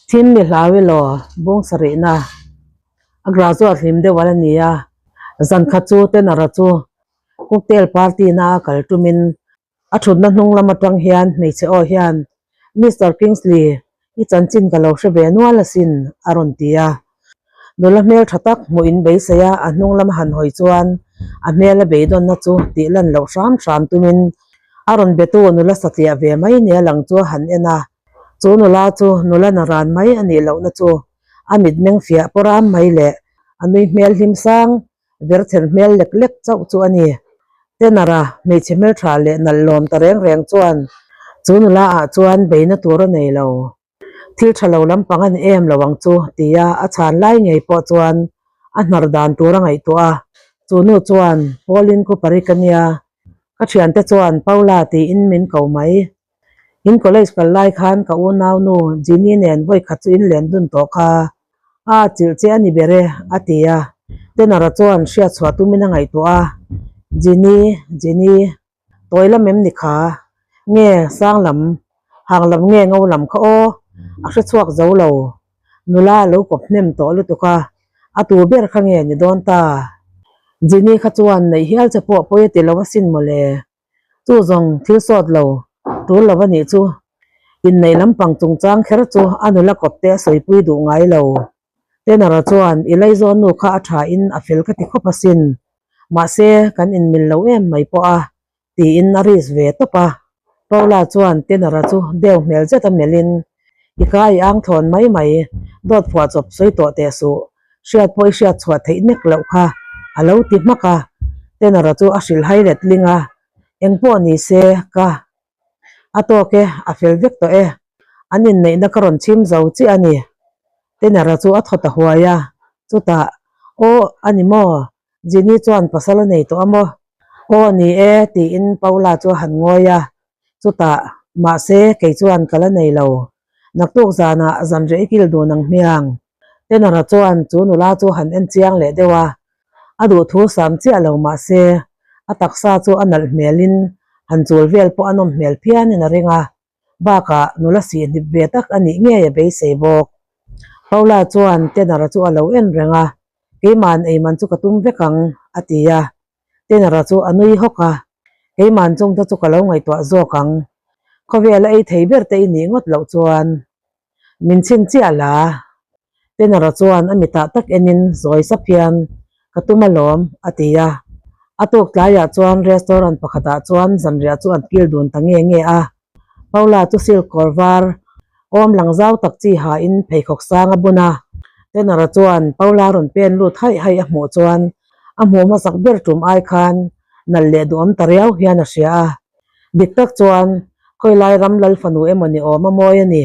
Thim mi hlau elaw bawng sarihna a graduate hlim deuh a la ni a, zan khat chu Tenor-a chu cocktail party na a kal tumin a thutna hnung lam atang hian hmeichhe aw hian Mister Kingsley i chanchin ka lo hre ve nual asin a rawn ti a. Nula hmel tha tak hmuh in beisei a, a hnung lama han hawi chuan a hmel a beidawnna chu tih lan loh hram hram tumin a rawn betu nula satliah ve mai nia lang chu a han en a. Chu nula chu nula naran mai a nih lohna chu a mitmeng fiah pawram mai leh a nui hmel hlim sang verther hmel lek lek chauh chu a ni. Tenara hmeichhe hmeltha leh nalh lawm ta reng reng chuan chu nula ah chuan beina tur a nei lo. Thil tha lo lampang a ni em lo ang chu tia a chhan lai ngei pawh chuan a hnar dan tur a ngaihtuah a. Chu nu chuan Pauline Cooper-i ka nia, ka thiante chuan Paula tiin min ko mai. In college kal lai khan ka unau nu Ginny nen vawi khat chu in len dun tawh kha a chilh che a ni ber e a ti a. Tenor-a chuan hriat chhuah tumin a ngaihtuah a, Ginny, Ginny, tawi lam em ni kha? Nge sang lam, hang lam nge ngo lam kha aw? A hre chhuak zo lo. Nula a lo kawp hnem tawh lutuk a, a tu ber kha nge ni dawn ta? Ginny kha chuan neih hial che pawh pawi a ti lo asin mawle. Chu zawng thil sawt lo, tul lo a nih chu. Inneih lampang chungchang kher chu a nula kawp te a sawipui duh ngai lo. Tenor-a chuan i laizawn nu kha a tha in a fel ka ti khawp asin. Mahse, kan inmil lo em mai pawh a, tiin a risk ve tawp a. Paula chuan Tenor-a chu deu hmel zet a melhin, I ka i ang thawn mai mai, dawt phuah chawp sawi tawh teh suh, hriat pawh i hriat chhuah theih nek loh kha, a lo ti hmak a. Tenor-a chu a hrilh hai let ling a, Eng pawh ni se ka a tawk e, a fel vek tawh e, an inneihna ka rawn chhim zo chiah a ni. Tenor-a chu a thaw ta huai a, chutah, Aw, a ni maw? Jenny chuan pasal a nei tawh a maw? Aw ni e, tiin Paula chu a han ngawi a. Chutah, mahse, kei chuan ka la nei lo. Naktuk zanah zanriah i kil dun ang hmiang. Tenor-a chuan chu nula chu han en chiang leh deuh a. A duhthu sam chiah lo mahse, a taksa chu a nalh hmelin han chul vel pawh a nawm hmel phianin a ring a. Bakah nula sihhnip ve tak a nih ngei a beisei bawk. Paula chuan Tenor-a chu a lo en reng a, Keima'n eiman chu ka tum vek ang, a ti a. Tenor-a chu a nui hawk a, Keima'n chungte chu ka lo ngaihtuah zawk ang. Khawvel a ei thei ber te i nih ngawt loh chuan min chhin chiah la. Tenor-a chuan a mitah tak enin zawi sap hian, Ka tum alawm, a ti a. A tuk tlaiah chuan restaurant pakhatah chuan zanriah chu an kil dun ta nge nge a. Paula chu silk kawr var awm lang zau tak chi hain pheikhawk sang a bun a. Tenor-a chuan Paula rawn pen lut haih haih a hmuh chuan a hmuh hmasak ber tum ai khan nalh leh duhawm ta riau hian a hria a. Dik tak chuan khawilai ram lal fanu emaw ni awm a mawi a ni.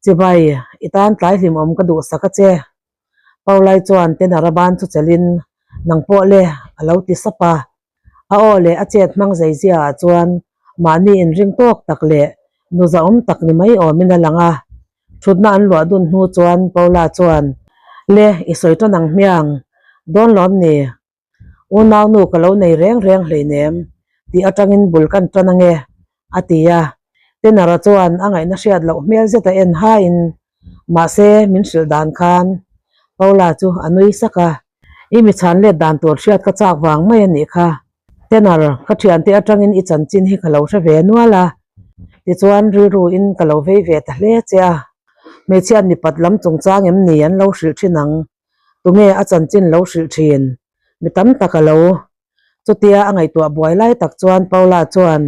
Chibai, i tan tlai hlimawm ka duhsak a che. Paulai chuan Tenor-a ban chu chelhin, Nang pawh le, a lo ti sap a. A aw leh a chet hmang zeizia ah chuan mahni inring tawk tak leh nu zahawm tak ni mai awmin a lang a. Thutna an luah dun hnu chuan Paula chuan, Le, i sawi tan ang hmiang, dawn lawm ni? Unau nu ka lo nei reng reng hleinem tih atangin bul kan tan ange, a ti a. Tenor-a chuan a ngaihna hriat loh hmel zet a en hain, Mahse, min hrilh dan khan Paula chu a nui sak a, I mi chhan let dan tur hriat ka chak vang mai a nih kha. Tenor, ka thiante atangin i chanchin hi ka lo hre ve nual a, tichuan rilruin ka lo vei ve ta hle che a. Hmeichhiat mipat lam chungchang em ni an lo hrilh thin ang? Tunge a chanchin lo hrilh thin? Mi tam tak a lo. Chutia a ngaihtuah buai lai tak chuan Paula chuan,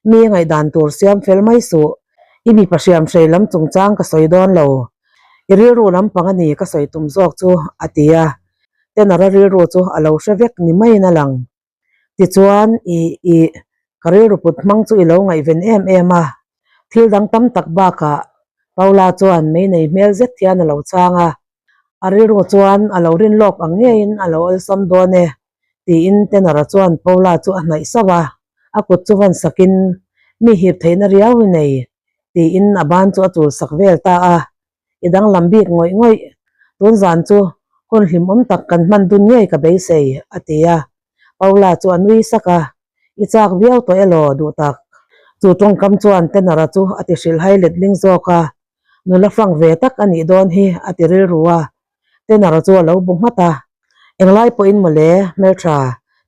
Mi ngaihdan tur siam fel mai suh. I mipa hriam hrei lam chungchang ka sawi dawn lo. I rilru lampang a ni ka sawi tum zawk chu, a ti a. Tenor-a rilru chu a lo hre vek ni maiin a lang. Tichuan, i, i, ka rilru put hmang chu i lo ngaihven em em a. Thil dang tam tak bakah Paula chuan mei nei hmel zet hian a lo chhang a. A rilru chuan a lo rin lawk ang ngeiin a lo awlsam dawn e, tiin Tenor-a chuan Paula chu a hnaih sauh a. A kut chu vawn sakin, Mi hip theihna riau i nei, tiin a ban chu a chul sak vel ta a. I danglam bik ngawih ngawih. Tun zan chu hun hlimawm tak kan hman dun ngei ka beisei, a ti a. Paula chu a nui sak a, I chak viau tawh elaw duh tak? Chu tawngkam chuan Tenor-a chu a ti hrilhhai letling zawk a. Nula frank ve tak a nih dawn hi a ti rilru a, Tenor chu a lo bu nghat a. Englai pawhin mawle hmeltha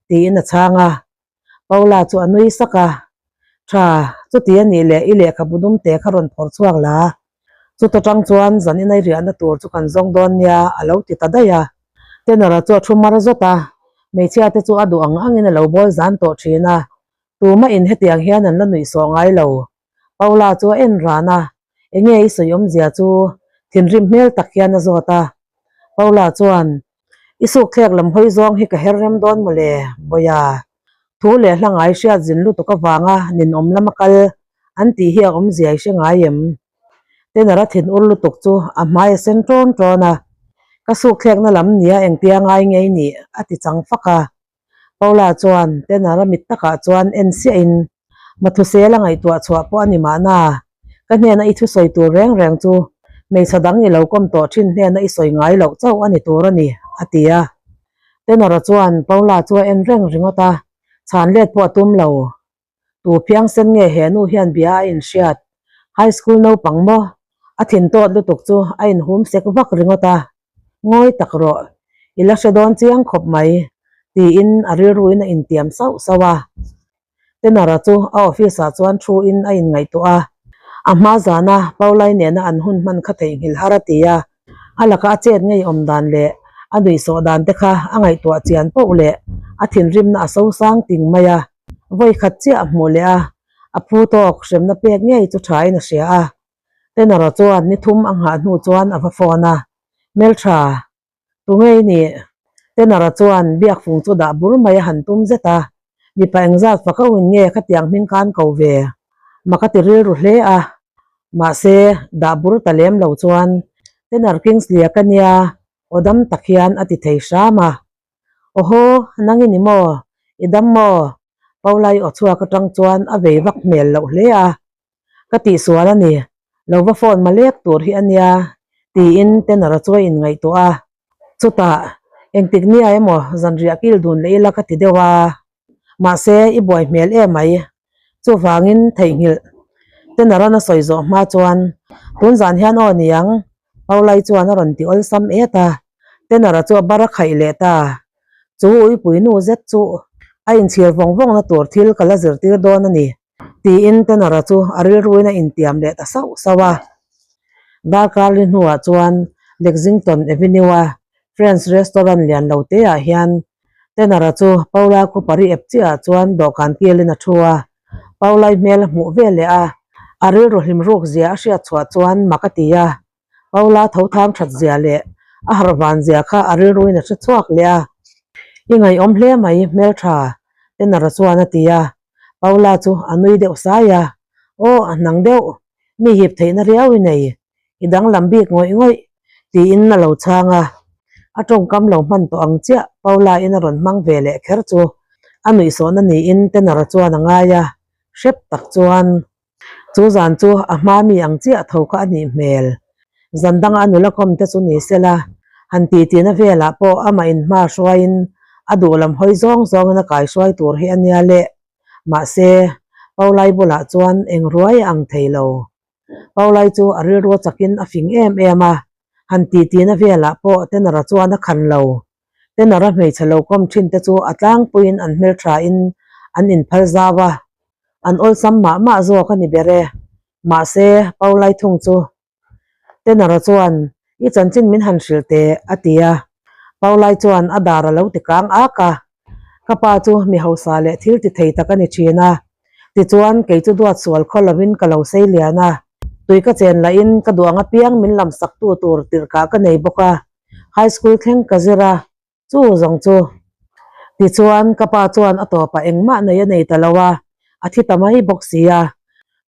tiin a chhang a. Paula chu a nui sak a, Tha, chuti a nih leh i lehkhabu dum te kha rawn phawrh chhuak la. Chuta tang chuan zan inai riahna tur chu kan zawng dawn nia a lo ti ta daih a. Tenor-a chu a thu mar zawt a, hmeichhia te chu a duh ang angin a lo bawl zan tawh thin a, tumah in hetiang hian an la nuih sawh ngai lo. Paula chu a en ran a, Enge i sawi awmzia chu? Thinrim hmel tak hian a zawt a. Paula chuan, I sukthlek lam hawi zawng hi ka her rem dawn mawle, Bawia. Thu leh hla ngai hriat zin lutuk avanga ninawm lama kal an tih hi a awmzia i hre ngai em? Tenor a thin ur lutuk chu a hmai a sen ṭawn ṭawn a, Ka sukthlekna lam nia engtia ngai ngei nih a ti chang fak a. Paula chuan Tenor a mit takah chuan en siahin Mathusela ngaihtuah chhuah pawh a ni mahna, ka hnena i thusawi tur reng reng chu hmeichhe dang i lo kawm tawh thin hnena i sawi ngai loh chauh a ni tur a ni, a ti a. Tenor-a chuan Paula chu a en reng ringawt a, chhan let pawh a tum lo. Tu phiangsen nge he nu hian bia a inhriat? High school naupang maw? A thin tawt lutuk chu a inhum sek vak ringawt a, Ngawi tak rawh, i la hre dawn chiang khawp mai, tiin a rilruin a intiam sauh sauh a. Tenor-a chu a office-ah chuan thu-in a inngaihtuah a, a hma zana Paulai nena an hun hman kha theihnghilh har a ti a, a laka a chet ngei awm dan leh a nuihsawh dan te kha a ngaihtuah chian poh leh a thinrimna a sosang ting mai a, vawi khat chiah a hmuh leh a, a phu tawk hremna pek ngei chu thain a hria a. Tenor-a chuan ni thum a nghah hnu chuan a va phone a, Hmeltha, tu ngei nih? Tenor-a chuan biakfung chu dah bur mai a han tum zet a, mipa engzat fak a un nge khatiang hming khan ko ve? Mak a ti rilru hle a, mahse dah bur ta lem lo chuan Tenor Kingsley-a ka nia aw dam tak hian a ti thei hram a. Awhaw, nang i ni maw? I dam maw? Paula i aw chhuak atang chuan a vei vak hmel loh hle a. Ka tihsual a ni, lo va phone ma lek tur hi a nia, tiin Tenor-a chu a inngaihtuah a. Chutah, engtik nia emaw zanriah kil dun leh ila ka ti deuh a. Mahse, i buai hmel em mai. Chuvangin theihnghilh Tenor-a'n a sawi zawh hma chuan, Tun zan hian aw niang, Paulai chuan a rawn ti awlsam et a. Tenor-a chu a bar a khaih leh ta. Chu uipui nu zet chu a inchhir vawng vawngna tur thil ka la zirtir dawn a ni. Tiin Tenor-a chu a rilruin a intiam leh ta sauh sauh a. Darkar li hnuah chuan Lexington Avenue-a French restaurant lian lo teah hian Tenor-a chu Paula Cooper-i ep chiahah chuan dawhkan kilin a thu a. Paula-i hmel a hmuh ve leh a, a rilru hlim ruk zia a hriat chhuah chuan mak a ti a. Paula tho thang that zia leh a harh van zia kha a rilruin a hre chhuak leh a. I ngaihawm hle mai, hmeltha, Tenor-a chuan a ti a. Paula chu a nui deuh sai a, Aw, a hnang deuh, mi hip theihna riau i nei, i danglam bik ngawih ngawih, tiin a lo chhang a. A tawngkam lo hman tawh ang chiah Paula in a rawn hmang ve leh kher chu a nuihsawhna niin Tenor-a chuan a ngai a, hrep tak chuan Chu zan chu a hma mi ang chiah tho kha a nih hmel. Zan danga a nula kawm te chu ni sela, han ti tihna velah pawh amah inhma hruaiin a duh lam hawi zawng zawngin a kaihruai tur hi a nia leh. Mahse, Paulai bulah chuan eng ruai a ang thei lo. Paulai chu a rilru a chakin a fing em em a, han ti tihna velah pawh Tenor-a chuan a khan lo. Tenor-a hmeichhe lo kawm thin te chu a tlangpuiin an hmelthain an inphal zau a, an awlsam mah mah zawk a ni ber e. Mahse, Paulai thung chu Tenor-a chuan, I chanchin min han hrilh teh, a ti a. Paulai chuan a dar a lo ti kang ak a. Ka pa chu mi hausa leh thil ti thei tak a ni thin a. Tichuan, kei chu duat sual khaw lovin ka lo sei lian a. Tui ka chen lahin ka duh ang apiang min lam saktu tur tirhkah ka nei bawk a. High school thleng ka zir a, chu zawng chu. Tichuan, ka pa chuan a tawpah engmah nei a nei ta lo a, a thi ta mai bawk si a.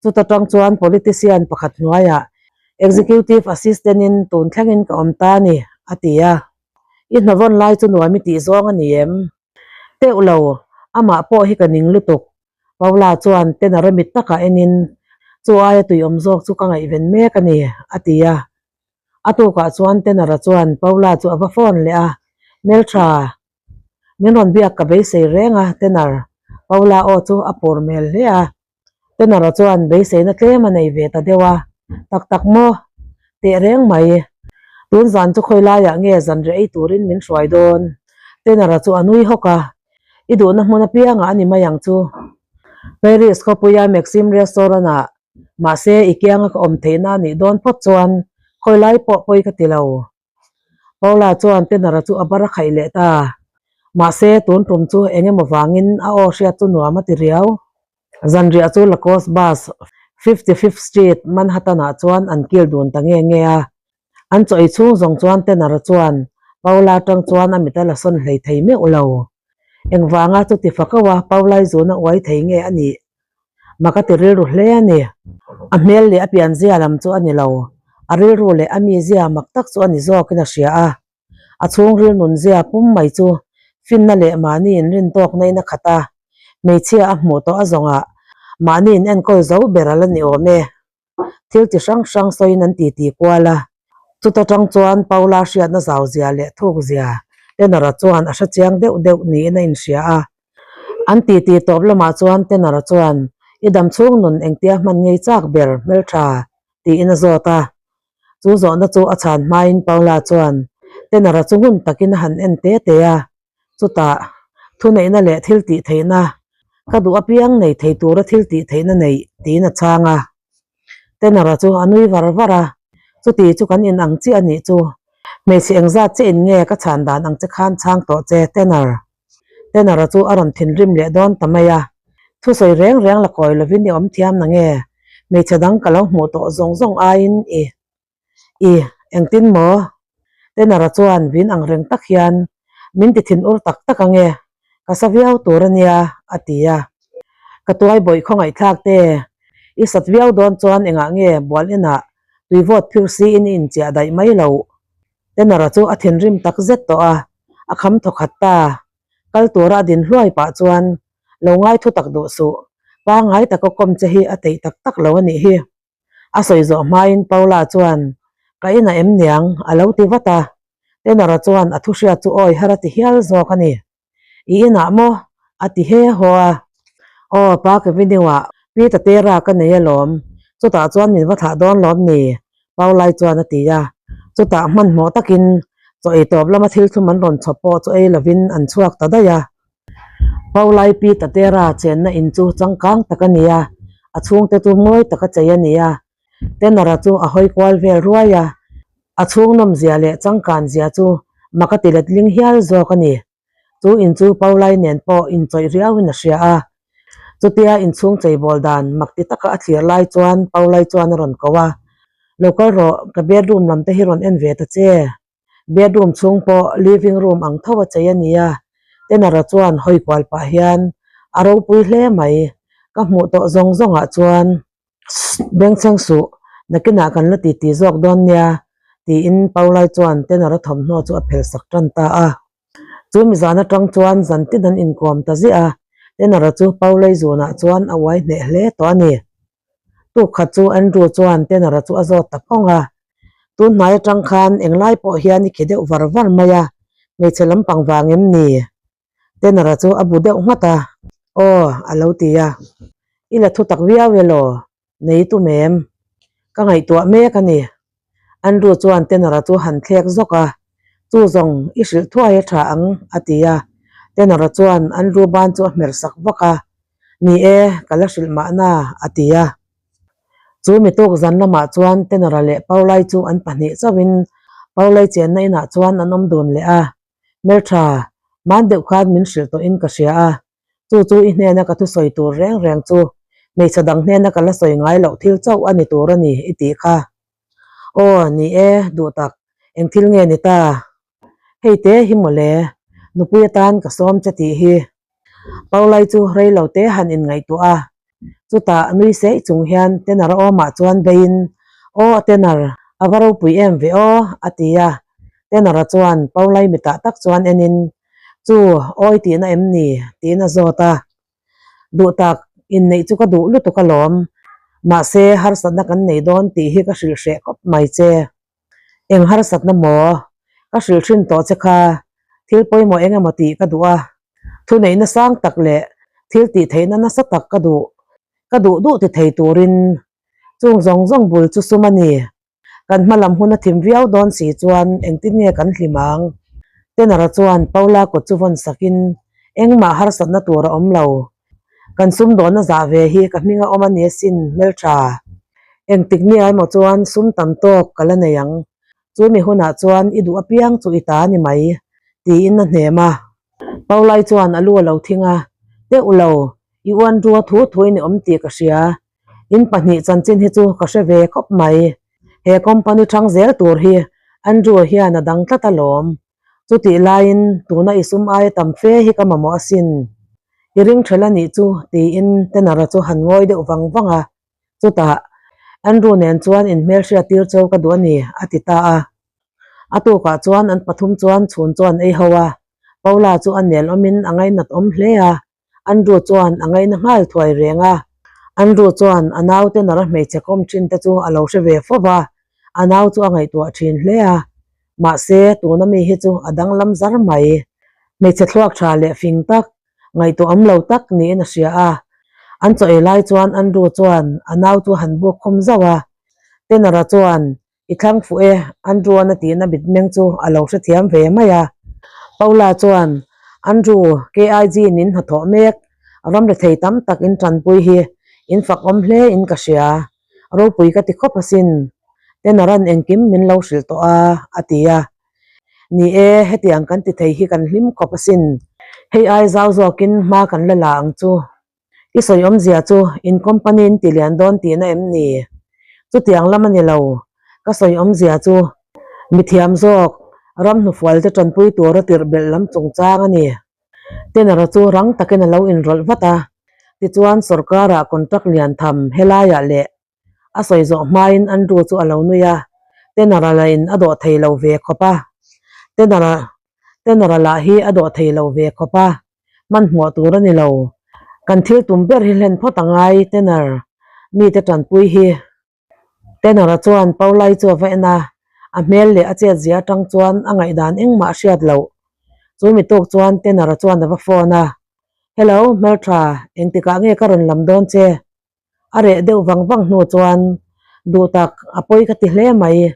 Chuta tang chuan politician pakhat hnuaiah Executive Assistant in tun thlengin ka awm ta a ni, a ti a. I hnawvawn lai chu nuam i tih zawng a ni em? Teuh lo, amah pawh hi ka ning lutuk. Paula chuan Tenor a mit takah enin, Chu aia tuiawm zawk chu ka ngaihven mek a ni, a ti a. A tukah chuan Tenor-a chuan Paula chu a va phone leh a, Hmeltha, min rawn biak ka beisei reng a Tenor. Paula aw chu a pur hmel hle a. Tenor-a chuan beiseina tlem a nei ve ta deuh a, Tak tak maw? Teh reng mai. Tun zan chu khawi laiah nge zan reh ei turin min hruai dawn? Tenara chu a nui hawk a, I duhna hmun apiangah a ni mai ang chu. Paris khawpuia Maxim restaurant-ah mahse i kianga ka awm theihna a nih dawn phawt chuan khawi lai pawh pawi ka ti lo. Paula chuan Tenara chu a bar a khaih leh ta. Mahse tun tum chu eng emaw vangin a aw hriat chu nuam a ti riau. Zanriah chu Lacoste Bus, 55th Street, Manhattan-ah chuan an kil dun ta nge nge a. An chaw ei chhung zawng chuan Tenara chuan Paula atang chuan a mit a la sawn hlei thei meuh lo. Engvanga chuti fakaua Paulai zun a uai thei nge a nih? Mak a ti rilru hle a ni. A hmel leh a pianzia lam chu a ni lo. A rilru leh a mizia mak tak chu a ni zawkin a hria a. A chhungril nunzia pum mai chu finna leh mahni inrintawkna in a khat a. Hmeichhia a hmuh tawh a zawngah mahni in enkawl zo ber a la ni awm e. Thil chi hrang hrang sawiin an titi kual a. Chuta tang chuan Paula hriatna zauzia leh thukzia Tenor-a chuan a hrechiang deuh deuh niin a inhria a. An titi tawp lamah chuan Tenor-a chuan, I dam chhung nun engtia hman ngei chak ber hmeltha? tiin a zawt a. Chu zawhna chu a chhan hmain Paula chuan Tenor-a chu ngun takin a han en te te a. Chutah, thuneihna leh thil tih theihna, ka duh apiang nei thei tura thil tih theihna neih, tiin a chhang a. Tenor-a chu a nui var var a, Chuti chu kan in ang chiah a nih chu. Hmeichhe engzat che in nge ka chhan dan ang che khan chhang tawh che, Tenor? Tenor-a chu a rawn thinrim leh dawn ta mai a. Thusawi reng reng la kawi lovin i awm thiam na nge? Hmeichhe dang ka lo hmuh tawh zawng zawng aiin i. I, engtin maw? Tenara chuan vin ang reng tak hian, Min ti thin ur tak tak ang e, ka sa viau tur a nia, a ti a. Ka tuai bawih khawngaihthlak te, i sat viau dawn chuan engah nge bual inah tui vawt phir siin i inchiah daih mai loh? Tenara chu a thinrim tak zet tawh a, a kham thawkhat ta. Kal tura a din hluai pah chuan, Lo ngai thu tak duh suh, pangngai taka kawm che hi a teih tak tak lo a nih hi. A sawi zawh hmain Paula chuan, Ka inah em niang? a lo ti vat a. Tenor-a chuan a thuhriat chu awi har a ti hial zawk a ni. I inah maw? a ti he haw a. Aw, Park Avenue-ah Pi Tatera ka nei alawm. Chutah chuan min va thlah dawn lawm ni? Paulai chuan a ti a. Chutah hmanhmawh takin chaw ei tawp lama thil thlum an rawn chhawp pawh chu ei lovin an chhuak ta daih a. Paulai Pi Tatera chenna in chu changkang tak a ni a, a chhungte chu ngawi taka chei a ni a. Tenor-a chu a hawi kual vel ruai a, a chhung nawmzia leh changkan zia chu mak a ti letling hial zawk a ni. Chu in chu Paulai nen pawh inchawih riauin a hria a. Chutia inchhung cheibawl dan mak ti taka a thlir lai chuan Paulai chuan a rawn ko a, Lo kal rawh, ka bedroom lam te hi rawn en ve ta che. Bedroom chhung pawh living room ang tho a chei a ni a, Tenor-a chuan hawi kual pah hian a ropui hle mai. Ka hmuh tawh zawng zawngah chuan bengchheng suh, nakinah kan la titi zawk dawn nia, tiin Paulai chuan Tenor-a thawmhnaw chu a phel sak tan ta a. Chu mizan atang chuan zan tin an inkawm ta ziah a, Tenor-a chu Paulai zunah chuan a uai hneh hle tawh a ni. Tuk khat chu Andrew chuan Tenor-a chu a zawt ta phawng a, Tun hnai atang khan englai pawh hian i khi deuh var var mai a, hmeichhe lampang vang em ni? Tenor-a chu a bu deuh nghat a, Aw, a lo ti a. I la thu tak viau e law, nei tum em? Ka ngaihtuah mek a ni. Andrew chuan Tenor-a chu han thlek zawk a, Chu zawng i hrilh thuai a tha ang, a ti a. Tenor-a chuan Andrew ban chu a hmer sak vak a, Ni e, ka la hrilh mahna, a ti a. Chu mi tuk zan lamah chuan Tenor-a leh Paulai chu an pahnih chauhin Paulai chenna inah chuan an awm dun leh a. Hmeltha, man deuh khan min hrilh tawhin ka hria a, chu chu i hnena ka thusawi tur reng reng chu hmeichhe dang hnena ka la sawi ngai loh thil chauh a ni tur a ni i tih kha. Aw, ni e, duh tak, eng thil nge ni ta? Hei te hi mawle, nupui atan ka sawm che tih hi. Paulai chu rei lo te han inngaihtuah a, chutah nui seih chung hian Tenor awmah chuan beiin, Aw Tenor, a va ropui em ve aw, a ti a. Tenor-a chuan Paulai mitah tak chuan enin, Chu, awi tihna em ni? tiin a zawt a. Duh tak, inneih chu ka duh lutuk alawm, mahse harsatna kan nei dawn tih hi ka hrilh hreh khawp mai che. Eng harsatna maw? Ka hrilh hrin tawh che kha, thil pawimawh eng emaw tih ka duh a, thuneihna sang tak leh thil tih theihna nasa tak ka duh, ka duh duh ti thei turin chung zawng zawng bul chu sum a ni. Kan hma lam hun a thim viau dawn si chuan engtin nge kan hlim ang? Tenor-a chuan Paula kut chu vawn sakin, Engmah harsatna tur a awm lo. Kan sumdawnna zah ve hi ka hming a awm a ni asin, hmeltha. Engtik nia emaw chuan sum tam tawk ka la nei ang. Chu mi hunah chuan i duh apiang chu i ta a ni mai, tiin a hnem a. Paulai chuan a lu a lo thing a, Deuh lo, i uan rua thu thuin i awm tih ka hria. In pahnih chanchin hi chu ka hre ve khawp mai. He company thang zel tur hi Andrew hian a dang tlat alawm. Chutih laiin tuna i sum aia tam fe hi ka mamawh asin. I ring ṭhel a nih chu tiin Tenor-a chu han ngawi deuh vang vang a. Chutah, Andrew nen chuan inhmelhriat tir cheu ka duh a ni, a ti ta a. A tukah chuan an pathum chuan chhun chuan ei ho a. Paula chu a nel awmin a ngainat awm hle a. Andrew chuan a ngaina nghal thuai reng a. Andrew chuan a naute nara hmeichhe kawm thin te chu a lo hre ve fo va, a nau chu a ngaihtuah thin hle a. Mahse, tuna mi hi chu a danglam zar mai. Hmeichhe thluak tha leh fing tak, ngaihtuah awm lo tak niin a hria a. An chaw ei lai chuan Andrew chuan a nau chu a han buk khum zauh a. Tenor-a chuan I thlang fuh e, Andrew-a'n a tihna mitmeng chu a lo hrethiam ve mai a. Paula chuan, Andrew, KIG in in hnathawh mek, ram rethei tam tak in tanpui hi in fak awm hle in ka hria, ropui ka ti khawp asin, Tenaran engkim min lo hrilh tawh a, a ti a. Ni e, hetiang kan ti thei hi kan hlim khawp asin, hei ai zau zawkin hma kan la la ang chu. I sawi awmzia chu in company in ti lian dawn tihna em ni? Chutiang lam a ni lo. Ka sawi awmzia chu mithiam zawk ram hnufual te tanpui tura tirh belh lam chungchang a ni. Tenor-a chu rang takin a lo inrawlh vat a, tichuan sorkar-ah contract lian tham helaiah leh A sawi zawh hmain Andrew chu a lo nui a, Tenor-a lahin a dawh thei lo ve khawp a. Tenor-a Tenor-a lah hi a dawh thei lo ve khawp a, hmanhmawh tur a ni lo. Kan thil tum ber hi hlen phawt a ngai, Tenor, mite tanpui hi. Tenor-a chuan Paulai chu a va en a, a hmel leh a chetzia atang chuan a ngaihdan engmah a hriat loh. Chu mi tawk chuan Tenor-a chuan a va phone a, Hello, hmeltha, engtikah nge ka rawn lam dawn che? A reh deuh vang vang hnu chuan duh tak a pawi ka ti hle mai.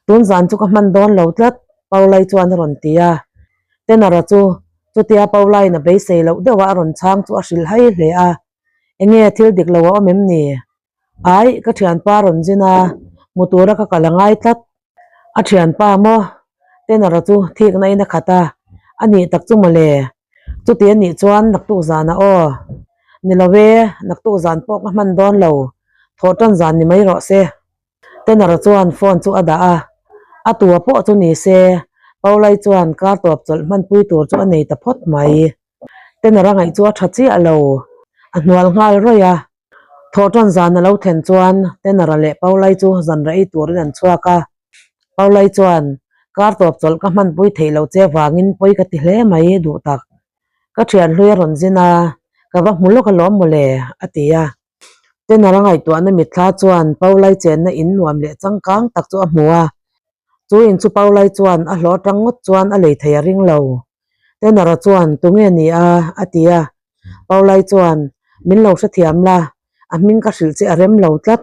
Tun zan chu ka hman dawn lo tlat, Paulai chuan a rawn ti a. Tenor-a chu chutia Paulaiin a beisei loh deuha a rawn chhang chu a hrilh hai hle a. Enge thil dik lo a awm em ni? Ai, ka thianpa rawn zin a, hmu tura ka kal a ngai tlat. A thianpa maw? Tenor-a chu thikna in a khat a, a nih tak chu mawle. Chuti a nih chuan naktuk zanah aw. Ni lo e, naktuk zan pawh ka hman dawn lo, thawh tan zan ni mai rawh se. Tenor-a chuan phone chu a dah a, a tua pawh chu ni se, Paulai chuan kar tawp chawlh hmanpui tur chu a nei ta phawt mai. Tenor-a ngaih chu a tha chiah lo, a hnual nghal rawih a. Thawhṭan zan a lo thlen chuan Tenor-a leh Paulai chu zan rah ei turin an chhuak a. Paulai chuan, Kar tawp chawlh ka hmanpui theih loh che vangin pawi ka ti hle mai duh tak. Ka ṭhian hlui a rawn zin a, ka va hmu lawk alawm mawle, a ti a. Tenor-a ngaihtuahna mitthla chuan Paulai chenna in nuam leh changkang tak chu a hmu a. Chu in chu Paulai chuan a hlawh aṭang ngawt chuan a lei thei a ring lo. Tenor-a chuan, Tunge ni a? a ti a. Paulai chuan, Min lo hrethiam la, a hming ka hrilh che a rem lo tlat.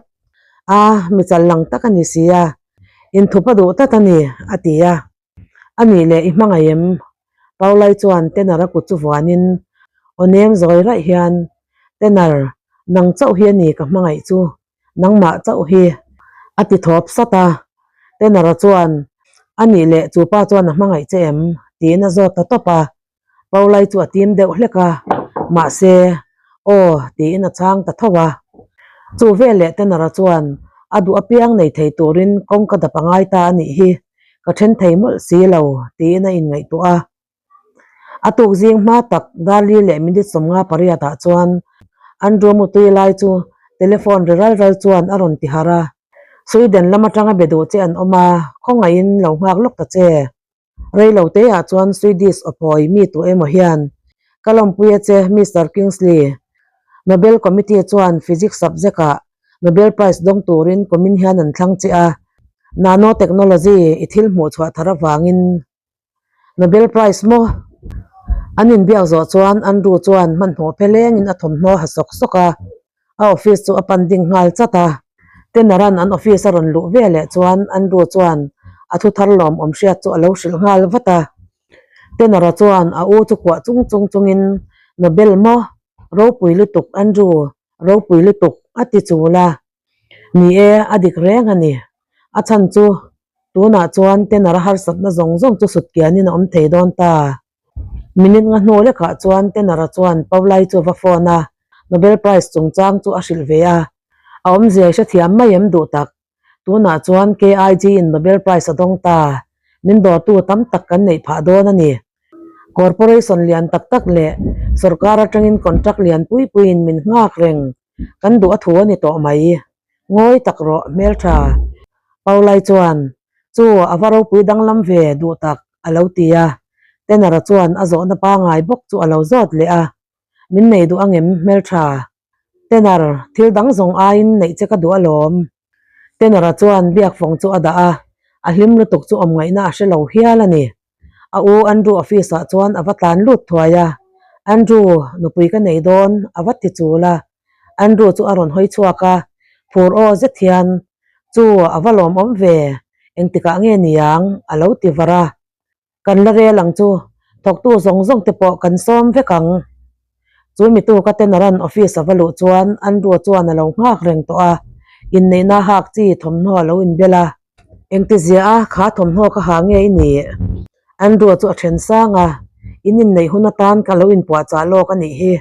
A, mi chal lang tak a ni si a, inthup a duh tlat a ni, a ti a. A nih leh i hmangaih em? Paulai chuan Tenor-a kut chu vuanin, Aw nem zawi raih hian, Tenor, nang chauh hi a ni ka hmangaih chu, nangmah chauh hi, a ti thawp sat a. Tenor-a chuan, A nih leh chu pa chuan a hmangaih che em? tiin a zawt ta tawp a. Paulai chu a tim deuh hlek a, mahse, Aw, tiin a chhang ta tho a. Chu veleh Tenor-a chuan a duh apiang nei thei turin kawngka dap a ngai ta a nih hi, ka then thei mawlh si lo, tiin a inngaihtuah a. A tuk zing hma tak Darli leh minute 58 ah chuan Andrew mutui lai chu telephone ri ral ral chuan a rawn ti harh a, Sweden lam atanga be duh che an awm a, khawngaihin lo nghak lawk ta che. Reilo te ah chuan Swedish awpawi mi tu emaw hian ka lawmpui a che Mister Kingsley. Nobel Committee chuan Physics subject ah Nobel Prize dawng turin kumin hian an thlang che a, Nanotechnology i thil hmuh chhuah thar avangin Nobel Prize maw? An inbiak zawh chuan Andrew chuan hmanhmawh phe lengin a thawmhnaw ha sawk sawk a, a office chu a pan ding nghal chat a. Tenor-a'n an office a rawn luh ve leh chuan Andrew chuan a thu thar lawmawm hriat chu a lo hrilh nghal vat a. Tenor-a chuan a u chu kuah chung chung chungin, Nobel maw? Ropui lutuk Andrew, ropui lutuk, a ti chul a. Ni e, a dik reng a ni. A chhan chu tunah chuan Tenor-a harsatna zawng zawng chu sut kianin a awm thei dawn ta. Minute nga hnu lekah chuan Tenor-a chuan Paulai chu va phone a, Nobel Prize chungchang chu a hrilh ve a. A awmzia i hrethiam mai em duh tak? Tunah chuan KIG in Nobel Prize a dawng ta. Min dawrtu tam tak kan neih phah dawn a ni. Corporation lian tak tak leh sorkar atangin contract lian pui puiin min nghak reng. Kan duh a thu a ni tawh mai. Ngawi tak rawh hmeltha. Paulai chuan, Chu, a va ropui danglam ve duh tak, a lo ti a. Tenor-a chuan a zawhna pangai bawk chu a lo zawt leh a. Min nei duh angem hmeltha? Tenor, thil dang zawng aiin neih che ka duh alawm. Tenor-a chuan biakfawng chu a dah a, a hlim lutuk chu awm ngaihna a hre lo hial a ni. A u Andrew office ah chuan a va tlan lut thuai a, Andrew, nupui ka nei dawn, a va ti chul a. Andrew chu a rawn hawi chhuak a, phur aw zet hian, Chu, a va lawmawm ve, engtikah nge niang? a lo ti var a. Kan la rel ang chu, thawktu zawng zawng te pawh kan sawm vek ang. Chu mitu ka Tenaran office a va luh chuan Andrew chuan a lo nghak reng tawh a, inneihna hak chi thawmhnaw a lo inbel a. Engtizia a, kha thawmhnaw ka ha nge i nih? Andrew chu a then sang a, In inneih hun atan ka lo inpuahchah lawk a nih hi,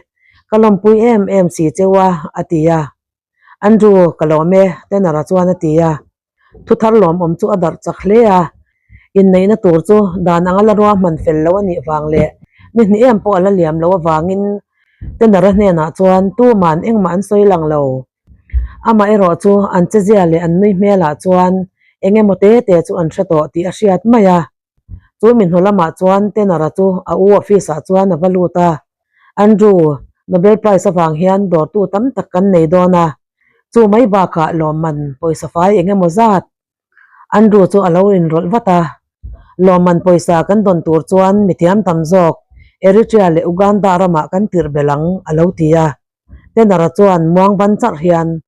ka lawmpui em em si cheu a, a ti a. Andrew, ka lawm e, Tenara chuan a ti a. Thu thar lawmawm chu a darh chak hle a, inneihna tur chu dan anga la ruahman fel lo a nih vang leh ni hnih em pawh a la liam lo avangin Tenara hnenah chuan tuman engmah an sawi lang lo. Amaherawh chu an chezia leh an nui hmelah chuan eng emaw te te chu an hre tawh tih a hriat mai a. Chu mi hnu lamah chuan Tenor-a chu a u office-ah chuan a va lut a, Andrew, Nobel Prize avang hian dawrtu tam tak kan nei dawn a, chu mai bakah lawmman pawisa fai eng emaw zat Andrew chu a lo inrawlh vat a, lawmman pawisa kan dawn tur chuan mithiam tam zawk Eritrea leh Uganda ramah kan tirh belh ang, a lo ti a. Tenor-a chuan muang ban charh hian,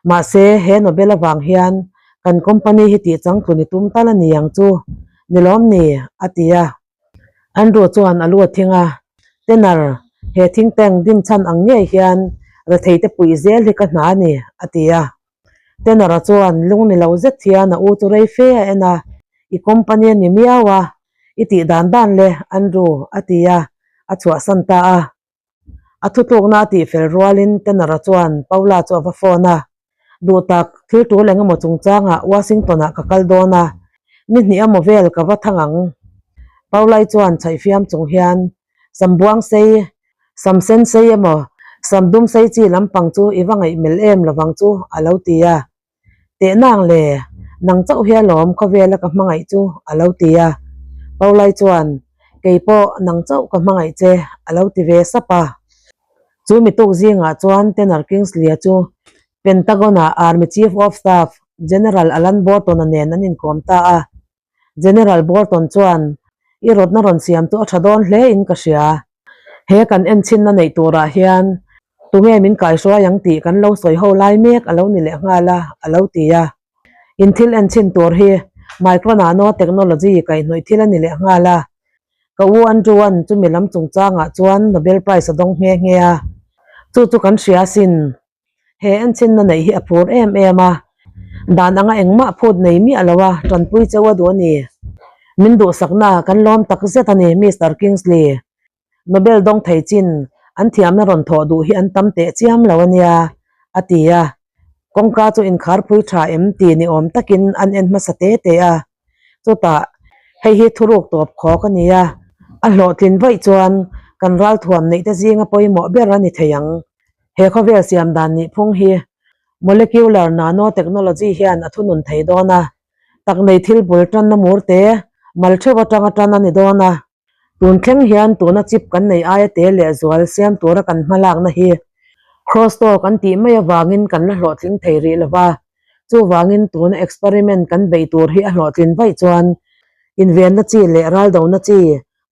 Mahse, he Nobel avang hian kan company hi tih changtlun i tum tal a ni ang chu, ni lawm ni? a ti a. Andrew chuan a lu a thing a, Tenor, he think tank din chhan ang ngei hian retheite puih zel hi ka hna a ni, a ti a. Tenor-a chuan lung ni lo zet hian a u chu rei fe a en a, I company a ni miau a, i tih dan dan le, Andrew, a ti a, a chhuahsan ta a. A thutlukna a tihfel rualin Tenor-a chuan Paula chu a va phone a, Duh tak, thil tul eng emaw chungchangah Washington-ah ka kal dawn a, ni hnih emaw vel ka va thang ang. Paula-i chuan chhaihfiam chung hian, Sam buang sei, sam sen sei emaw, sam dum sei chi lampang chu i va ngaihmel em lovang chu, a lo ti a. Tehnang le, nang chauh hi alawm khawvela ka hmangaih chu, a lo ti a. Paulai chuan, Kei pawh nang chauh ka hmangaih che, a lo ti ve sap a. Chu mituk zingah chuan Tenor Kingsley-a chu Pentagon-ah Army Chief of Staff General Alan Borton-a nen an inkawm ta a. General Bolton chuan, I rawtna rawn siam chu a tha dawn hle in ka hria. He kan enchinna neih turah hian tunge min kaihruai ang tih kan lo sawi ho lai mek a lo ni leh nghal a, a lo ti a. In thil enchin tur hi micro nano technology kaihhnawih thil a ni leh nghal a. Ka u Andrew-a'n chumi lam chungchangah chuan Nobel Prize a dawng nghe nghe a. Chu chu kan hria asin. He enchinna neih hi a phur em em a, dan anga engmah phut nei miah lo a, tanpui cheu a duh a ni. Min duhsakna kan lawm tak zet a ni, Mister Kingsley. Nobel dawng thei chin an thiamna rawn thawh duh hi an tam teh chiam lo a nia, a ti a. Kawngka chu inkharpui tha em ti ni awm takin an en hmasa te te a. Chutah, hei hi thuruk tawp khawk a ni a, a hlawhtlin vaih chuan kan ralthuam neihte zinga pawimawh ber a ni thei ang. He khawvel siam dan nih phung hi molecular nanotechnology hian a thunun thei dawn a, tak nei thil bul tanna mur te mal theuh atanga tan a ni dawn a. Tun thleng hian tuna chip kan nei aia te leh zual siam tura kan hmalakna hi crosstalk an tih mai avangin kan la hlawhtling thei rih lo va, chuvangin tuna experiment kan beih tur hi a hlawhtlin vaih chuan invenna chi leh raldona chi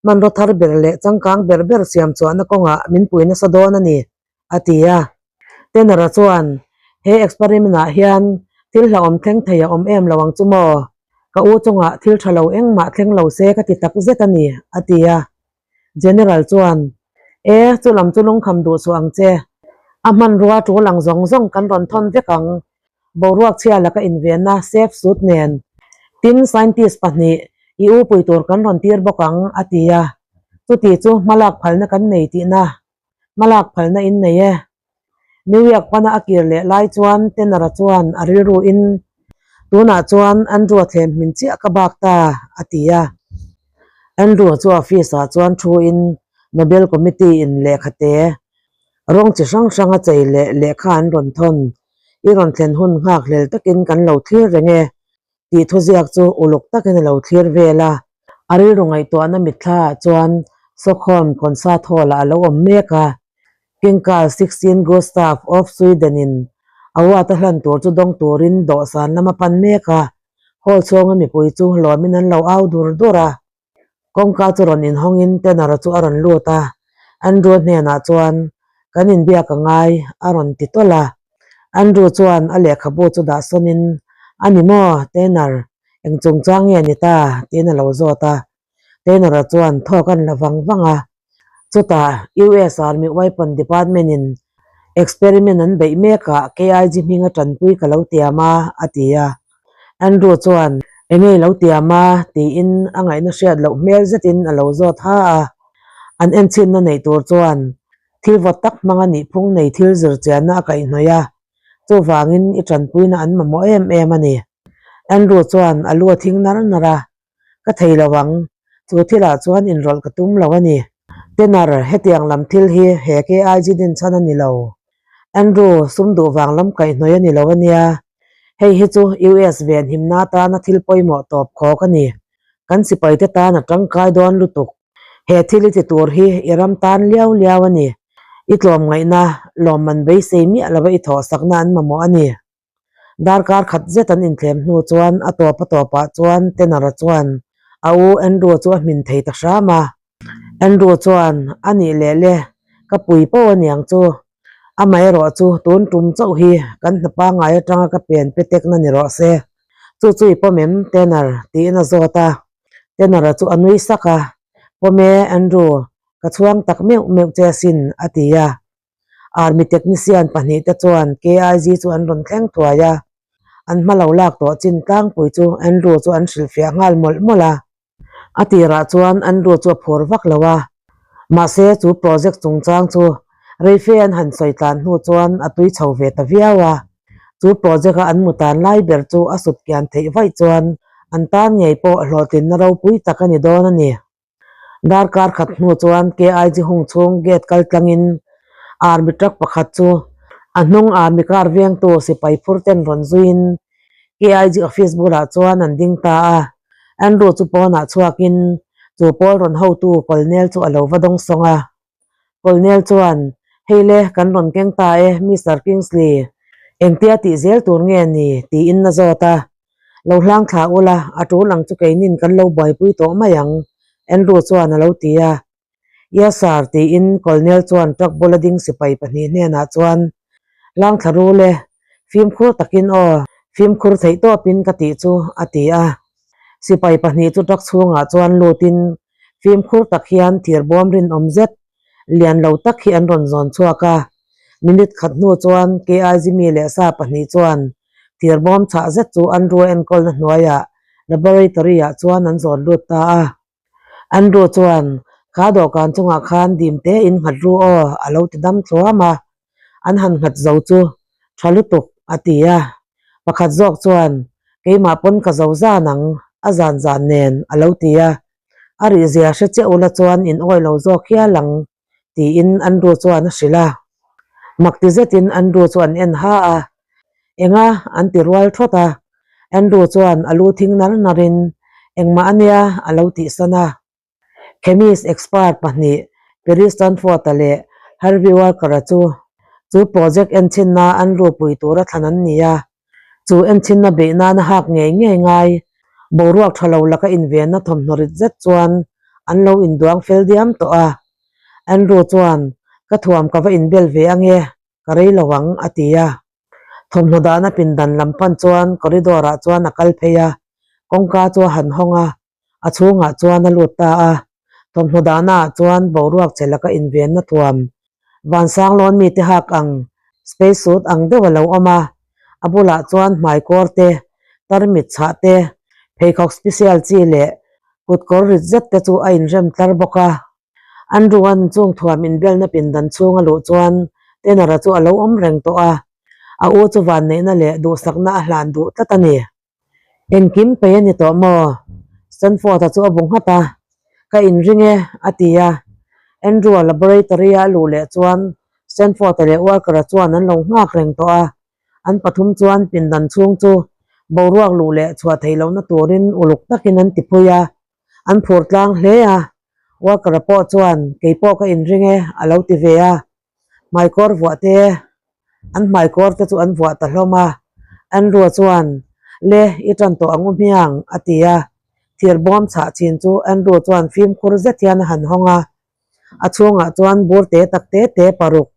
hmanraw thar ber leh changkang ber ber siam chhuahna kawngah min pui nasa dawn a ni, a ti a. Tenor-a chuan he experiment-ah hian thil. Thil hlauhawm thleng thei a awm em lo ang chu maw? Ka u chungah thil tha lo engmah thleng lo se ka ti tak zet a ni, a ti a. General chuan, E, chu lam chu lungkham duh suh ang che. A hmanrua tul ang zawng zawng kan rawn thawn vek ang. Boruak chhia laka invenna safe suit nen. Tin, scientist pahnih i u pui tur kan rawn tir bawk ang, a ti a. Chuti chu hmalak phalna kan nei tihna. Hmalak phalna in nei e. New York pana a kir leh lai chuan Tenor-a chuan a rilru in, Tunah chuan Andrew-a thlem hmin chiah ka bak ta, a ti a. Andrew-a chu office ah chuan thu in Nobel Committee in lehkha te rawng chi hrang hrang a chei leh lehkha an rawn thawn. I rawn thlen hun nghak hlel takin kan lo thlir reng e, tih thuziak chu uluk takin a lo thlir vel a. A rilru ngaihtuahna mitthla ah chuan Stockholm concert hall ah a lo awm mek a. King Carl 16 Gustav of Sweden in award a hlan tur chu dawng turin dawhsan lam a pan mek a, hall chhunga mipui chu lawmin an lo au dur dur a. Kawngka chu rawn inhawngin Tanner-a chu a rawn lut a, Andrew hnenah chuan, Kan inbiak a ngai, a rawn ti tawlh a. Andrew chuan a lehkhabu chu dah sawnin, A ni maw, Tanner, eng chungchang nge ni ta? tiin a lo zawt a. Tanner-a chuan thawk a la vang vang a. Chutah, US Army Weapon Department-in experiment an beih mekah KIG hminga tanpui ka lo tiam a, a ti a. Andrew chuan, Enge i lo tiam a? tiin a ngaihna hriat loh hmel zetin a lo zawt ha a. An enchhinna neih tur chuan thil vawt tak hmanga nihphung nei thil zirchianna a kaihhnawih a, chuvangin i tanpuina an mamawh em em a ni. Andrew chuan a lu a thing nar nar a, Ka thei lo ang, chu thilah chuan inrawlh ka tum lo a ni. Tenor, hetiang lam thil hi he KIG din chhan a ni lo. Andrew, sum duh vang lam kaihhnawih a ni lo a nia. Hei hi chu US venhimna atana thil pawimawh tawp khawk a ni. Kan sipaite tan a tangkai dawn lutuk. He thil i ti tur hi i ram tan liau liau a ni. I tlawmngaihna, lawmman beisei miah lova i thawhsakna an mamawh a ni. Darkar khat zet an inthlem hnu chuan a tawp a tawpah chuan Tenor-a chuan a u Andrew chu a hmin thei ta hram a. Andrew chuan, A nih leh le, ka pui poh a niang chu. Amaherawh chu tun tum chauh hi kan hna pangngai atanga ka pen pe tekna ni rawh se. Chu chu i pawm em, Tenor? tiin a zawt a. Tenor-a chu a nui sak a, Pawm e, Andrew, ka chhuang tak meuh meuh che asin, a ti a. Army technician pahnihte chuan KIG chu an rawn thleng thuai a, an hma lo lak tawh chin tlangpui chu Andrew chu an hrilhfiah nghal mawlh mawlh a. A tirah chuan Andrew chu a phur vak lo a, mahse chu project chungchang chu reife an han sawi tlan hnu chuan a tui chho ve ta viau a. Chu project a an mu tan lai ber chu a sut kian theih vaih chuan an tan ngei pawh hlawhtlinna ropui tak a ni dawn a ni. Darkar khat hnu chuan KIG hung chhung gate kal tlangin army truck pakhat chu a hnung army car vengtu sipai phur ten rawn zuiin KIG office bulah chuan an ding ta a. Andrew chu pawnah chhuakin chu pawl rawn hotu Colonel chu a lo va dawng sawng a. Colonel chuan, Hei le, kan rawn keng ta e, Mister Kingsley. Engtia tih zel tur nge ni? tiin a zawt a. Lo hlang thla ula, a tul ang chu keinin kan lo buaipui tawh mai ang, Andrew chuan a lo ti a. Yes sir, tiin Colonel chuan truck bula ding sipai pahnih hnenah chuan, Hlang thla rul e, fimkhur takin aw, fimkhur theih tawpin ka tih chu, a ti a. Sipai pahnih chu truck chhungah chuan lutin Fimkhur tak hian thirbawm rinawm zet lian lo tak hi an rawn zawn chhuak a. Minute khat hnu chuan KIG mi leh sa pahnih chuan thirbawm chhah zet chu Andrew enkawlna hnuaiah laboratory-ah chuan an zawn lut ta a. Andrew chuan, Kha dawhkan chungah khan dim te in nghat ru aw, a lo ti dam thluam a. An han nghat zo chu tha lutuk, a ti a. Pakhat zawk chuan, Keimah pawn ka zo zan ang, a zan zan nen, a lo ti a. A rihzia hre chiah ula chuan in awi lo zawk hial ang, tiin Andrew chuan a hrilh a. Mak ti zetin Andrew chu an en ha a. Enga? an ti rual thawt a. Andrew chuan a lu thing nar narin, Engmah a nia, a lo tihsan a. Chemist expert pahnih Perry Stanford-a leh Harvey Walker-a chu chu project enchhinna an rupui tura thlan an ni a. Chu enchhinna beih nana hak ngei ngei ngai boruak tha lo laka invenna thawmhnaw rit zet chuan an lo induang fel diam tawh a. Andrew chuan, Ka thuam ka va inbel ve ange, ka rei lo ang, a ti a. Thawmhnaw dahna pindan lam pan chuan corridor ah chuan a kal phei a, kawngka chu a han hawng a, a chhungah chuan a lut ta a. Thawmhnaw dahna ah chuan boruak che laka invenna thuam vansang lawn mite hak ang space suit ang deuh a lo awm a, a bulah chuan hmaikawr te, tarmit chhah te, pheikhawk special chi leh kutkawr rit zet te chu a inrem tlar bawk a. Andrew-a'n chung thuam inbialna pindan chhung a luh chuan Tanner-a chu a lo awm reng tawh a, a u chu vanneihna leh duhsakna a hlan duh tlat a ni. Engkim pei a ni tawh maw? Stanford-a chu a bu nghat a, Ka inring e, a ti a. Andrew-a laboratory-a a luh leh chuan Stanford-a leh Walker-a chuan an lo nghak reng tawh a, an pathum chuan pindan chhung chu boruak luh leh chhuah theih lohna turin uluk takin an tipui a, an phur tlang hle a. Walker-a pawh chuan, Kei pawh ka inring e, a lo ti ve a. Hmaikawr vuah te, an hmaikawr te chu an vuah ta hlawm a. Andrew-a chuan, Le, i tan tawh ang u hmiang, a ti a. Thir bawm chhah chin chu Andrew chuan fimkhur zet hian a han hawng a. A chhungah chuan bur te tak te te paruk,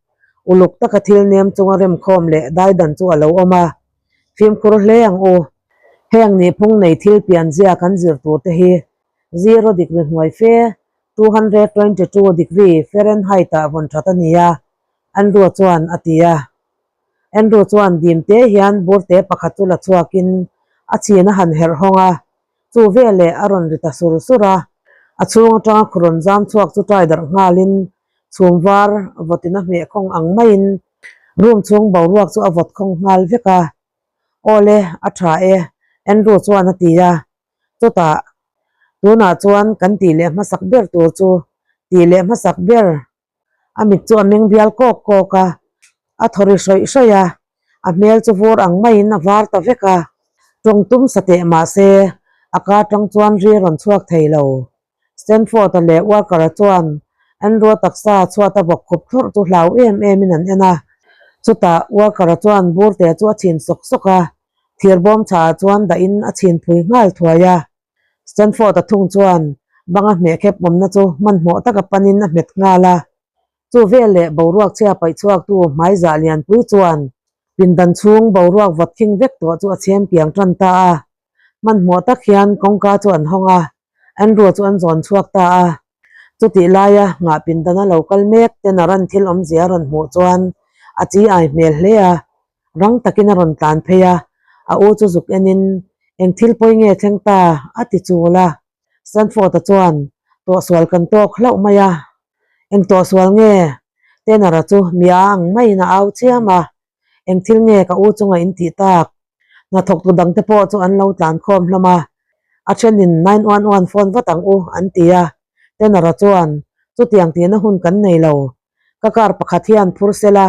uluk taka thil nem chunga remkhawm leh daidan chu a lo awm a. Fimkhur hle ang u. Heng nihphung nei thil pianzia kan zir tur te hi zero degree hnuai fe, 222 degree Fahrenheit ah vawn that a ni a, Andrew chuan a ti a. Andrew chuan dim te hian burte pakhat chu la chhuakin a chhin a han herh hawng a, chu veleh a rawn ri ta sur sur a. A chhung atanga khu rawn zam chhuak chu ṭai darh nghalin chhum var vawtin a hmeh khawng ang maiin room chhung boruak chu a vawt khawng nghal vek a. Awle, a tha e, Andrew chuan a ti a. Chutah, tunah chuan kan tih leh hmasak ber tur chu tih leh hmasak ber. A mit chu a meng bial kawk kawk a, a thaw ri hrawih hrawih a, a hmel chu vur ang maiin a var ta vek a. Tawng tum sa teh mah se, a ka tang chuan ri a rawn chhuak thei lo. Stanford-a leh Walker-a chuan Andrew-a taksa chhuat a bawk khup thlawrh chu hlau em emin an en a. Chutah Walker-a chuan burte chu a chhin sawk sawk a, thir bawm chhah chuan dahin a chhin phui nghal thuai a. Stanford-a thung chuan banga hmeh khep awmna chu hmanhmawh taka panin a hmet nghal a. Chu veleh boruak chhia paih chhuaktu hmaizah lianpui chuan pindan chhung boruak vawt khing vek tawh chu a chhem piang tan ta a. Hmanhmawh tak hian kawngka chu an hawng a, Andrew chu an zawn chhuak ta a. Chutih laia nghah pindana lo kal mek ten a ran thil awmzia a rawn hmuh chuan a chi ai hmel hle a, rang takin a rawn tlan phei a, a u chu zuk enin, Eng thil pawi nge thleng ta? a ti chul a. Stanford-a chuan, Tawhsual kan tawk hlauh mai a. Eng tawhsual nge? Tanner-a chu mi a ang maiin a au chiam a. Eng thil nge ka u chunga in tih tak? Hnathawktu dangte pawh chu an lo tlan khawm hlawm a, a thenin 911 phone vat ang u an ti a. Tanner-a chuan, Chutiang tihna hun kan nei lo. Ka car pakhat hian phur sela,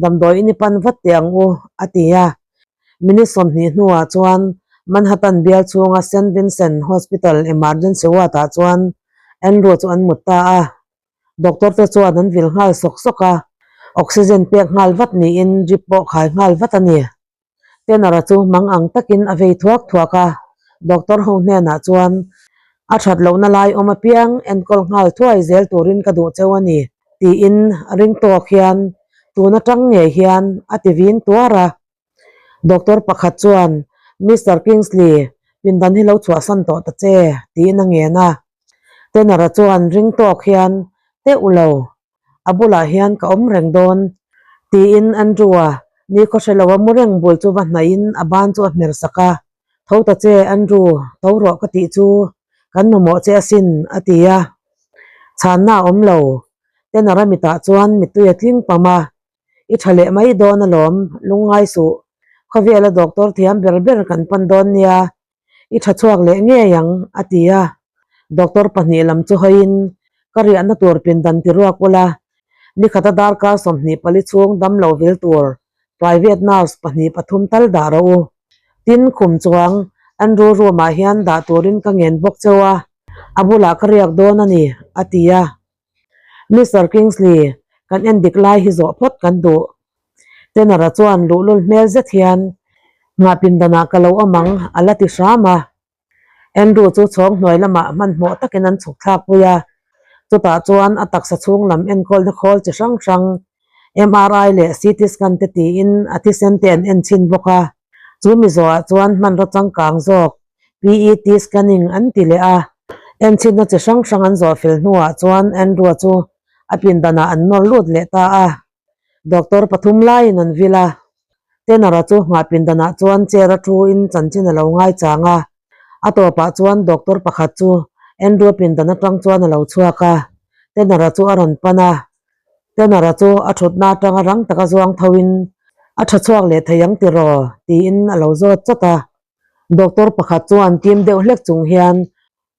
damdawi in i pan vat teh ang u, a ti a. Minute 20 hnuah chuan Manhattan bial chhunga Saint Vincent Hospital emergency ward-ah chuan Andrew chu an mut ta a. Doctor te chuan an vil nghal sawk sawk a, oxygen pek nghal vat niin drip pawh khai nghal vat a ni. Tanner-a chu mang ang takin a vei thuak thuak a, doctor ho hnenah chuan a that lohna lai awm apiang enkawl nghal thuai zel turin ka duh cheu a ni tiin ring tawk hian tun atang ngei hian a ti vin tuar a. Doctor pakhat chuan Mister Kingsley, pindan hi lo chhuahsan tawh ta che tiin a ngen a. Tanner-a chuan ring tawk hian teuh lo, a bulah hian ka awm reng dawn tiin Andrew-a nikhaw hre loa mu reng bul chu va hnaihin a ban chu a hmer sak a, Tho ta che Andrew, tho rawh ka tih chu kan mamawh che asin a ti a. Chhanna a awm lo, Tanner-a mitah chuan mittui a tling pam a, I tha leh mai dawn alawm, lungngai suh, khawvela doctor thiam ber ber kan pan dawn nia, I tha chhuak leh ngei ang, a ti a. Doctor pahnih lam chu hawiin, Ka riahna tur pindan ti ruak ula, nikhata darkar 24 chhung dam lo vil tur private nurse pahnih pathum tal dah rawh u. Tin, khum chuang Andrew room-ah hian dah turin ka ngen bawk cheu a, a bulah ka riak dawn a ni, a ti a. Mister Kingsley, kan en dik lai hi zawh phawt kan duh. Tanner-a chuan luhlul hmel zet hian, Nghah pindanah ka lo awm ang, a la ti hram a. Andrew chu chhawng hnuai lamah hmanhmawh takin an chhuk thlak pui a. Chutah chuan a taksa chhung lam enkawlna khawl chi hrang hrang. MRI leh CT scan te tiin a thisen te an en chhin bawk a. Chu mi zawhah chuan hmanraw changkang zawk PET scanning an ti leh a. Enchhinna chi hrang hrang an zawh fel hnuah chuan Andrew-a chu a pindanah an nawr lut leh ta a. Doctor pathum laiin an vil a. Tenor-a chu nghah pindanah chuan chair a thuin chanchin a lo ngaichang a. A tawpah chuan doctor pakhat chu Andrew-a pindan atang chuan a lo chhuak a. Tenor-a chu a rawn pan a. Tenor-a chu a thutna atanga rang taka zuang thoin, A tha chhuak leh thei ang tiraw? tiin a lo zawt chawt a. Doctor pakhat chuan tim deuh hlek chung hian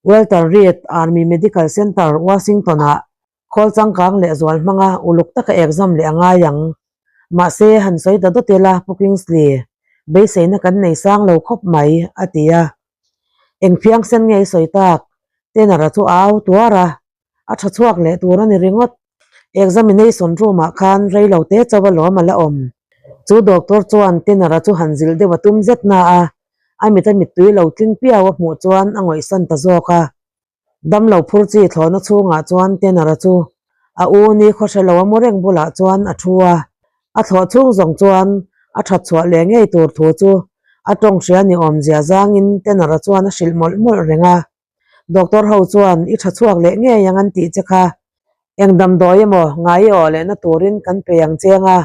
Walter Reed Army Medical Center, Washington-ah Khawl changkang leh zual hmanga uluk taka exam leh a ngai ang. Mahse, han sawi ta dawt ila Pu Kingsley, beiseina kan nei sang lo khawp mai, a ti a. Eng phiangsen nge i sawi tak? Tenor-a chu a au tuar a, a tha chhuak leh tur a ni ringawt. Examination room-ah khan rei lo te chauh alawm a la awm. Chu doctor chuan Tenor-a chu han zilh deuh a tum zet na a, a mit a mittui lo tling piau a hmuh chuan a ngawihsan ta zawk a. Damlo phur chi thlawhna chhungah chuan Tenor-a chu a u ni khaw hre lo a mu reng bulah chuan a thu a, a thlawh chhung zawng chuan a that chhuah leh ngei tur thu chu a tawng hria ni awmzia zangin Tenor-a chuan a hrilh mawlh mawlh reng a. Doctor ho chuan i tha chhuak leh ngei ang an tih che kha eng damdawi emaw ngai i awh lehna turin kan pe ang cheng a,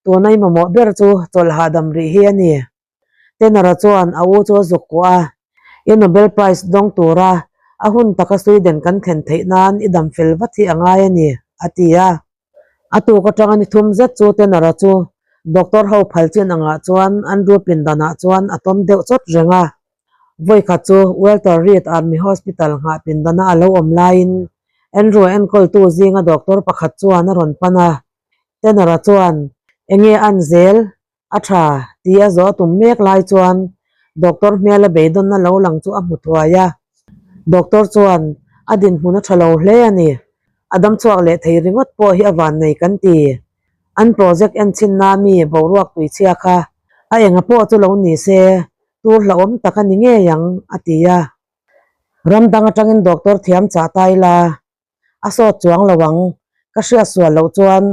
tuna i mamawh ber chu chawlh hahdam rih hi a ni. Tenor-a chuan a u chu a zuk kuah a, I Nobel Prize dawng tura a hun taka Sweden kan thlen theih nan i dam fel vat hi a ngai a ni, a ti a. A tuk atanga ni thum zet chu Tenor-a chu doctor ho phal chin angah chuan Andrew pindanah chuan a tawm deuh chawt reng a. Vawikhat chu Walter Reed Army Hospital nghah pindana a lo awm laiin Andrew enkawltu zinga doctor pakhat chuan a rawn pan a. Tenor-a chuan, Enge an zel? A tha, ti a zawh a tum mek lai chuan doctor hmel a beidawnna lo lang chu a hmu thuai a. Doctor chuan a dinhmun a tha lo hle a ni. A dam chhuak leh thei ringawt pawh hi a van nei kan ti. An project enchinna mi boruak tuichhia kha a enga pawh chu lo ni se tur hlauhawm tak a ni ngei ang, a ti a. Ram dang atangin doctor thiam chah ta ila A sawt chuang lo ang. Ka hriat sual loh chuan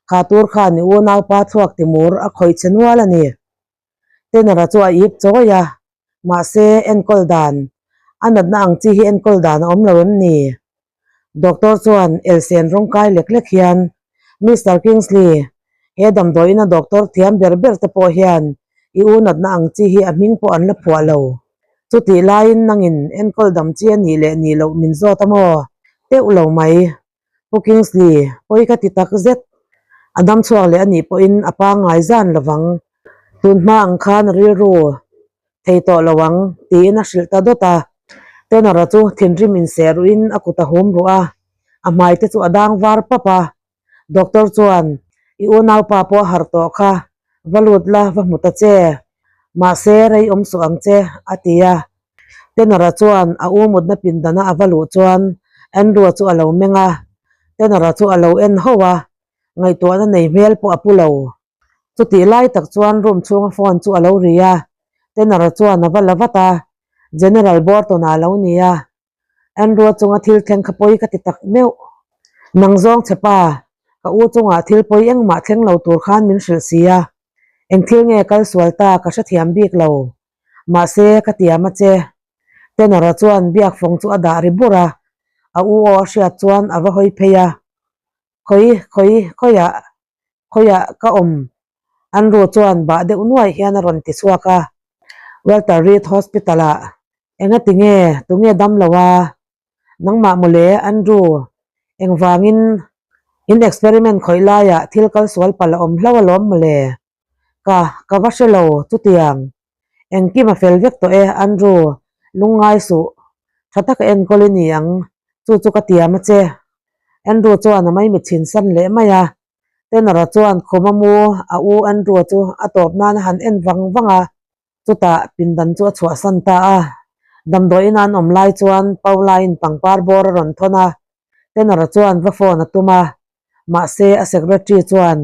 kha tur khan i unaupa thluak timur a khawih che nual a ni. Tenor-a chu a ip chawi a, mahse enkawl dan, a natna ang chi hi enkawl dan a awm lo em ni? Doctor chuan elsen rawng kai lek lek hian, Mister Kingsley, he damdawiin a doctor thiam ber ber te pawh hian i u natna ang chi hi a hming pawh an la phuah lo. Chutih laiin nangin enkawl dam chi a nih leh nih loh min zawt a maw? Teuh lo mai. Pu Kingsley, pawi ka ti tak zet. A dam chhuak leh a nih pawhin a pangngai zan lo vang. Tun hma ang khan rilru thei tawh lo ang, tiin a hrilh ta dawt a. Tenor-a chu thinrim inseh ruhin a kut a hum ruh a, a hmai te chu a dang var pap a. Doctor chuan, I unaupa pawh a harh tawh kha, va lut la, va hmu ta che. Mahse, rei awm suh ang che, a ti a. Tenor-a chuan a u mutna pindana a va luh chuan Andrew-a chu a lo meng a, Tenor-a chu a lo en ho a, ngaihtuahna nei hmel pawh a pu lo. Chutih lai tak chuan room chhunga phone chu a lo ri a, Tenor-a chuan a va la vat a, General Borton-a a lo ni a. Andrew chunga thil thleng kha pawi ka ti tak meuh. Nang zawng che pa, ka u chungah thil pawi engmah thleng lo tur khan min hrilh si a. Eng thil nge kal sual ta ka hrethiam bik lo. Mahse, ka tiam a che. Tenor-a chuan biak fawng chu a dah ri bur a, a u aw a hriat chuan a va hawi phei a. Khawi, khawi, khawiah, khawiah ka awm? Andrew chuan bah deuh nuaih hian a rawn ti chhuak a. Walter Reed Hospital-ah Engati nge, tunge dam lo a? Nangmah mawle, Andrew, engvangin in experiment khawih laiah thil kal sual palh a awm hlauh alawm mawle? Ka, ka va hre lo, chutiang. Engkim a fel vek tawh e, Andrew, lungngai suh. Tha taka enkawl i ni ang, chu chu ka tiam a che. Andrew chuan a maimit chhin san leh mai a. Tenor-a chuan khum a mu a u Andrew-a chu a tawp nan a han en vang vang a. Chutah pindan chu a chhuahsan ta a. Damdawiin an awm lai chuan Paula-in pangpar bawr a rawn thawn a. Tenor-a chuan va phone a tum a. Mahse a secretary chuan,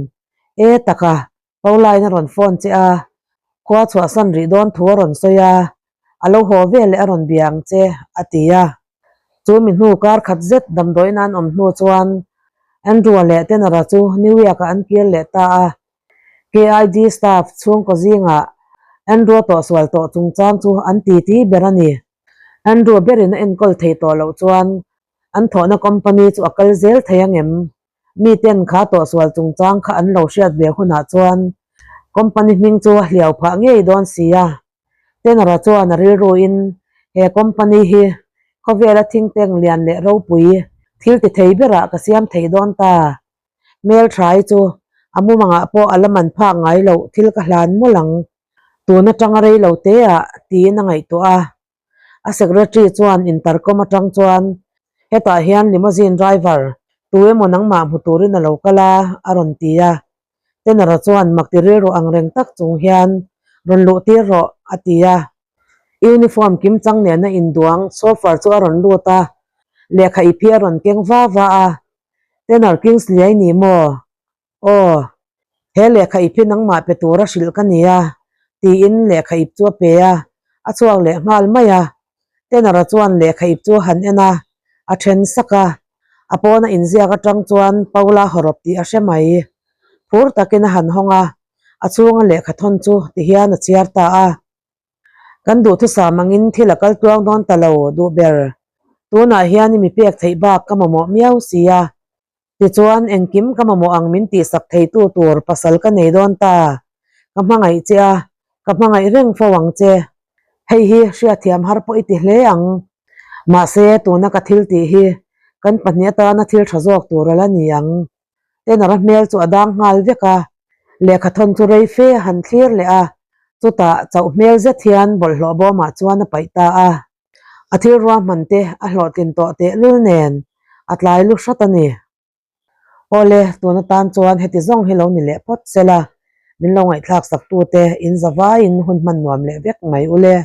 E taka, Paula-in a rawn phone che a, khua chhuahsan rih dawn thu a rawn sawi a, a lo haw vel leh a rawn bia ang che, a ti a. Chu mi hnu kar khat zet damdawiin an awm hnu chuan. Andrew-a leh Tenor-a chu New York-ah an kir leh ta a. KID staff chhungkaw zingah Andrew-a tawhsual tawh chungchang chu an titi ber a ni. Andrew berin a enkawl thei tawh loh chuan an thawhna company chu a kal zel thei angem? Miten kha tawhsual chungchang kha an lo hriat ve hunah chuan company hming chu a hliau phah ngei dawn si a. Tenor-a chuan a rilruin he company hi khawvela thingteng lian leh ropui thil ti thei berah ka siam thei dawn ta. Hmelthai chu a mumangah pawh a la man phak ngai loh thil ka hlan mawlh ang. Tun atanga rei lo te ah tiin a ngaihtuah a. A secretary chuan intercom atang chuan hetah hian limousine driver tu emaw nangmah hmu turin a lo kal a a rawn ti a. Tenor-a chuan makti rilru ang reng tak chung hian rawn luh tir rawh a ti a. Uniform kim chang nena induang chauffeur chu a rawn lut a, lehkha ip hi a rawn keng va va a. Tenor Kingsley a i ni maw? Aw, he lehkha ip hi nangmah pe tura hrilh ka ni a, tiin lehkha ip chu a pe a, a chhuak leh nghal mai a. Tenor-a chuan lehkha ip chu a han en a, a then sak a. A pawna inziak atang chuan Paula hawrawp tih a hre mai. Phur takin a han hawng a, a chhunga lehkha thawn chu tihian a chhiar ta a. Kan duhthusam angin thil a kal tluang dawn ta lo duh ber. Tunah hian i mi pek theih bak ka mamawh miau si a. Tichuan, engkim ka mamawh ang min tihsak theitu tur pasal ka nei dawn ta. Ka hmangaih che a, ka hmangaih reng fo ang che. Hei hi hriatthiam har pawh i ti hle ang. Mahse, tuna ka thil tih hi kan pahnih atana thil tha zawk tur a la ni ang. Tenor-a hmel chu a dang nghal vek a, lehkha thawn chu rei fe a han thlir leh a, chutah chauh hmel zet hian bawlhhlawh bawmah chuan a paih ta a. A thil ruahman te a hlawhtlin tawh tehlul nen a tlai lu hrat a ni. Awle, tun atan chuan heti zawng hi lo ni leh phawt se la, min lo ngaihthlak sak tute in zavaiin hun hman nuam leh vek mai ule.